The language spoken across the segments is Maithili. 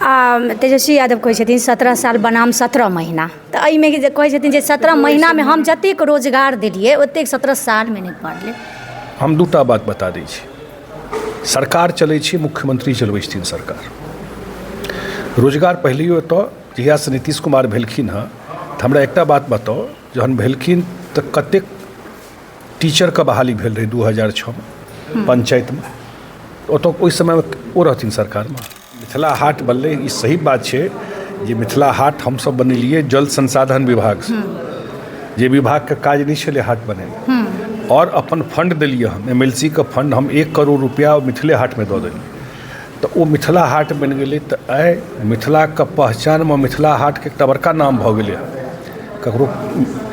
आ तेजस्वी यादव कहै छथिन 17 साल बनाम 17 महीना, तऽ एहिमे जे कहै छथिन जे 17 महीनामे हम जतेक रोजगार देलियै ओतेक 17 सालमे नहि पड़लै। हम दूटा बात बता दै छी। सरकार चलै छै, मुख्यमंत्री चलबै छथिन सरकार। रोजगार पहिलैयो एतऽ जहियासँ नीतीश कुमार भेलखिन हँ, तऽ हमरा एकटा बात बताउ, जहन भेलखिन तऽ कतेक टीचरके बहाली भेल रहै 2006मे पंचायतमे? ओतऽ ओहि समयमे ओ रहथिन सरकारमे। मिथिला हाट बनलै, ई सही बात छै जे मिथिला हाट हमसभ बनेलियै जल संसाधन विभागसँ, जे विभागके काज नहि छलै हाट बनेनाइ, आओर अपन फंड देलियै हम, एम एल सी के फंड हम 1 करोड़ रुपैआ मिथिले हाटमे दऽ देलियै, तऽ ओ मिथिला हाट बनि गेलै। तऽ आइ मिथिलाके पहचानमे मिथिला हाटके एकटा बड़का नाम भऽ गेलै हँ। ककरो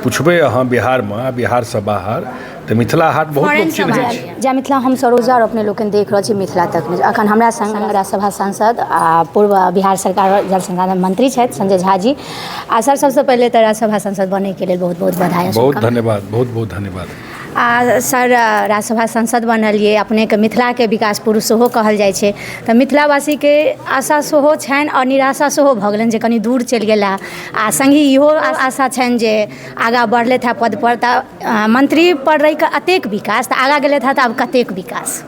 पुछबै अहाँ बिहारमे आ बिहारसँ बाहर तऽ मिथिला हाट बहुत लोक चिन्है छै। जय मिथिला, हम सरोजा और अपने लोकनि देख रहल छी मिथिला तक न्यूज। अखन हमरा संग राज्यसभा सांसद आ पूर्व बिहार सरकार जल संसाधन मंत्री छथि संजय झा जी। आ सर, सबसँ पहिले तऽ राज्यसभा सांसद बनैके लेल बहुत बहुत बधाई। बहुत धन्यवाद, बहुत बहुत धन्यवाद। आ सर, राज्यसभा सांसद बनलियै, अपनेके मिथिलाके विकास पुरुष सेहो कहल जाइ छै, तऽ मिथिलावासीके आशा सेहो छनि आओर निराशा सेहो भऽ गेलनि जे कनि दूर चलि गेला, आ सङ्गहि इहो आशा छनि जे आगाँ बढ़लथि हँ पदपर, तऽ मंत्री पर रहिकऽ एतेक विकास, तऽ आगाँ गेलथि हँ तऽ आब कतेक विकास?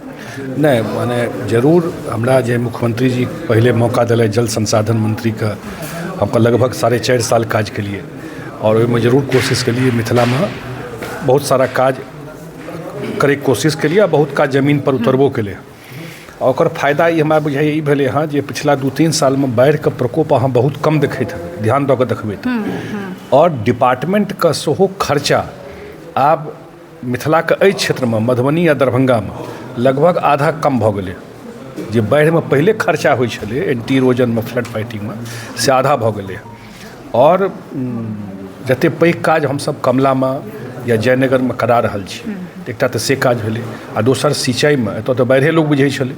नहि, माने जरूर हमरा जे मुख्यमंत्री जी पहिले मौका देलथि जल संसाधन मंत्रीके, हम लगभग 4.5 साल काज केलियै आओर ओहिमे जरूर कोशिश केलियै, मिथिलामे बहुत सारा काज करैके कोशिश केलियै आ बहुत काज जमीनपर उतरबो केलै। आ ओकर फायदा ई हमरा बुझाइए ई भेलै हँ जे पिछला 2-3 सालमे बाढ़िके प्रकोप अहाँ बहुत कम देखैत हेबै, ध्यान दऽ कऽ देखबै तऽ। आओर डिपार्टमेन्टके सेहो खर्चा आब मिथिलाके एहि क्षेत्रमे मधुबनी आ दरभङ्गामे लगभग आधा कम भऽ गेलै। जे बाढ़िमे पहिले खर्चा होइ छलै एंटी इरोजनमे, फ्लड फाइटिंगमे, से आधा भऽ गेलै। आओर जतेक पैघ काज हमसभ कमलामे या जयनगरमे करा रहल छी, एकटा तऽ से काज भेलै आ दोसर सिंचाइमे। एतऽ तऽ बाढ़िए लोक बुझै छलै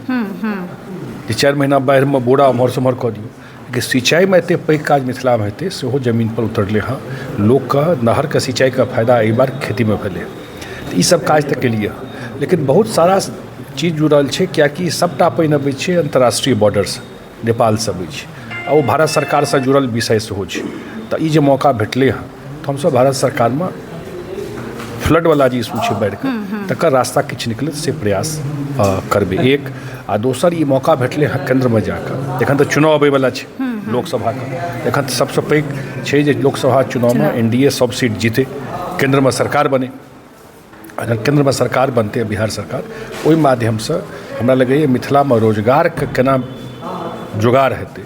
जे 4 महीना बाढ़िमे बोरा ओम्हरसँ ओम्हर कऽ दियौ, लेकिन सिंचाइमे एतेक पैघ काज मिथिलामे हेतै सेहो जमीनपर उतरलै हँ। लोकके नहरके सिंचाइके फायदा एहि बार खेतीमे भेलै हँ। तऽ ईसभ काज तऽ केलियै हँ, लेकिन बहुत सारा चीज जुड़ल छै, कियाकि सभटा पानि अबै छै अन्तर्राष्ट्रीय बॉर्डरसँ, नेपालसँ अबै छै आ ओ भारत सरकारसँ जुड़ल विषय सेहो छै। तऽ ई जे मौका भेटलै हँ तऽ हमसभ भारत सरकारमे फ्लडवला जे इशू छै बाढ़िके, तकर रास्ता किछु निकलत से प्रयास करबै एक। आ दोसर ई मौका भेटलै हँ केन्द्रमे जाकऽ, एखन तऽ चुनाव अबैवला छै लोकसभाके, एखन तऽ सबसँ पैघ छै जे लोकसभा चुनावमे एन डी ए सब सीट जीतै, केन्द्रमे सरकार बनै। अगर केन्द्रमे सरकार बनतै बिहार सरकार, ओहि माध्यमसँ हमरा लगैए मिथिलामे रोजगारके केना जोगाड़ हेतै,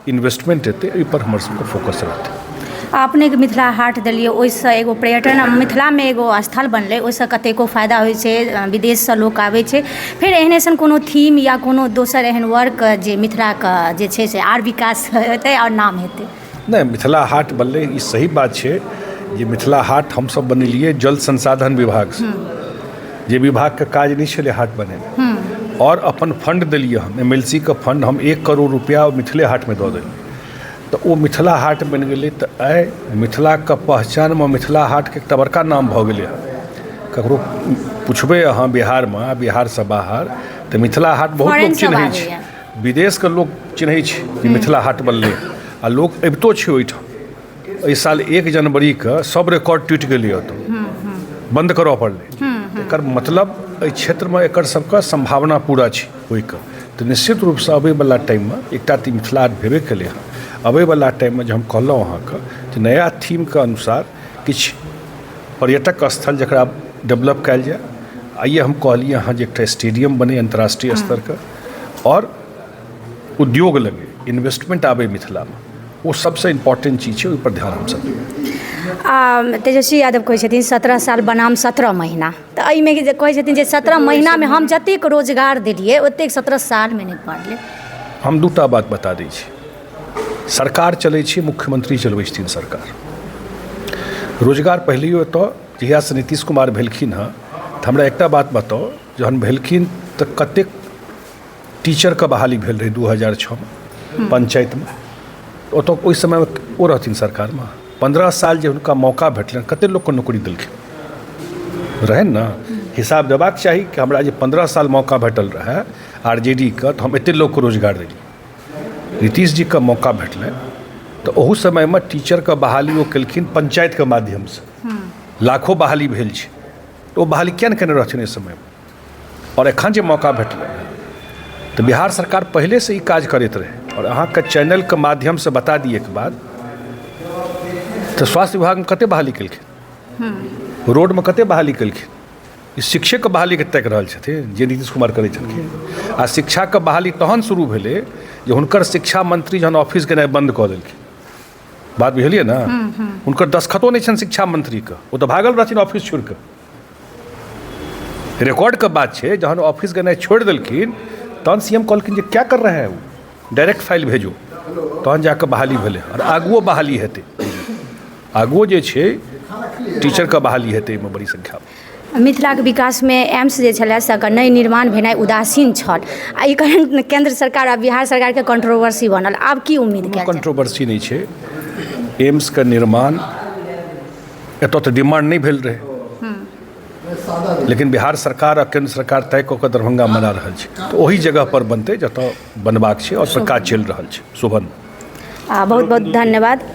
इन्वेस्टमेंट हेतै, एहिपर हमर सबके फोकस रहतै। अपनेके मिथिला हाट देलियै, ओहिसँ एगो पर्यटन मिथिलामे एगो स्थल बनलै, ओहिसँ कतेको फायदा होइ छै, विदेशसँ लोक आबै छै। फेर एहने सन कोनो थीम या कोनो दोसर एहन वर्क जे मिथिलाके जे छै से आर विकास हेतै आओर नाम हेतै? नहि, मिथिला हाट बनलै, ई सही बात छै जे मिथिला हाट हमसभ बनेलियै जल संसाधन विभागसँ, जे विभागके काज नहि छलै हाट बनेनाइ, आओर अपन फंड देलियै हम, एम एल सी के फंड हम 1 करोड़ रुपैआ मिथिले हाटमे दऽ देलियै, तऽ ओ मिथिला हाट बनि गेलै। तऽ आइ मिथिलाके पहचानमे मिथिला हाटके एकटा बड़का नाम भऽ गेलै हँ। ककरो पुछबै अहाँ बिहारमे आ बिहारसँ बाहर तऽ मिथिला हाट बहुत लोक चिन्है छै, विदेशके लोक चिन्है छै जे मिथिला हाट बनलै आ लोक अबितो छै ओहिठाम। एहि साल 1 जनवरीके सब रिकॉर्ड टूटि गेलै, ओतऽ बन्द करऽ पड़लै। एकर मतलब एहि क्षेत्रमे एकर सबके सम्भावना पूरा छै होइके। तऽ निश्चित रूपसँ अबैवला टाइममे एकटा तऽ मिथिला हाट भेबे केलै हँ, अबैवला टाइममे जे हम कहलहुँ अहाँके जे नया थीमके अनुसार किछु पर्यटक स्थल जकरा डेवलप कयल जाय। आइए हम कहलियै अहाँ जे एकटा स्टेडियम बनै अन्तर्राष्ट्रीय स्तरके आओर उद्योग लगै, इन्वेस्टमेंट आबै मिथिलामे, ओ सबसँ इम्पोर्टेंट चीज छै, ओहिपर ध्यान हमसब देबै। आ तेजस्वी यादव कहै छथिन 17 साल बनाम 17 महीना, तऽ एहिमे जे कहै छथिन जे 17 महीनामे हम जतेक रोजगार देलियै ओतेक 17 सालमे नहि पड़लै। हम दूटा बात बता दै छी। सरकार चलै छै, मुख्यमंत्री चलबै छथिन सरकार। रोजगार पहिलैयो एतऽ जहियासँ नीतीश कुमार भेलखिन हँ, तऽ हमरा एकटा बात बताउ, जहन भेलखिन तऽ कतेक टीचरके बहाली भेल रहै 2006मे पंचायतमे? ओतऽ ओहि समयमे ओ रहथिन सरकारमे। 15 साल जे हुनका मौका भेटलनि, कतेक लोकके नौकरी देलखिन रहनि ने? हिसाब देबाक चाही कि हमरा जे 15 साल मौका भेटल रहए आर जे डी के, तऽ हम एतेक लोकके रोजगार देलियै। नीतीश जीके मौका भेटलनि तऽ ओहू समयमे टीचरके बहाली ओ केलखिन पञ्चायतके माध्यमसँ। लाखो बहाली भेल छै, तऽ ओ बहाली किया नहि केने रहथिन ओहि समयमे? आओर एखन जे मौका भेटलै तऽ बिहार सरकार पहिलेसँ ई काज करैत रहै। आओर अहाँके चैनलके माध्यमसँ बता दी एक बात, तऽ स्वास्थ्य विभागमे कतेक बहाली केलखिन, रोडमे कतेक बहाली केलखिन? ई शिक्षेके बहालीके ताकि रहल छथिन जे नीतीश कुमार करै छलखिन। आ शिक्षाके बहाली तहन शुरू भेलै जे हुनकर शिक्षा मंत्री जहन ऑफिस गेनाइ बन्द कऽ देलखिन। बात बुझलियै ने? हुनकर दस्तखतो नहि छनि शिक्षा मंत्रीके, ओ तऽ भागल रहथिन ऑफिस छोड़ि कऽ। रिकॉर्डके बात छै, जहन ऑफिस गेनाइ छोड़ि देलखिन तहन सी एम कहलखिन जे क्या कर रहे हैं वो, डायरेक्ट फाइल भेजो, तहन जाकऽ बहाली भेलै। आओर आगुओ बहाली हेतै, आगुओ जे छै टीचरके बहाली हेतै एहिमे बड़ी संख्यामे। मिथिलाके विकासमे एम्स जे छलै से एकर नहि निर्माण भेनाइ उदासीन छल, आ ई कारण केन्द्र सरकार आ बिहार सरकारके कंट्रोवर्सी बनल। आब की उम्मीद कोनो कयल जाय? कंट्रोवर्सी नहि छै। एम्सके निर्माण एतऽ तऽ डिमांड नहि भेल रहै, लेकिन बिहार सरकार आ केन्द्र सरकार तय कऽ कऽ दरभंगा मना रहल छै, तऽ ओही जगह पर बनतै जतऽ बनबाक छै, और काज चलि रहल छै। शोभन आ बहुत बहुत धन्यवाद।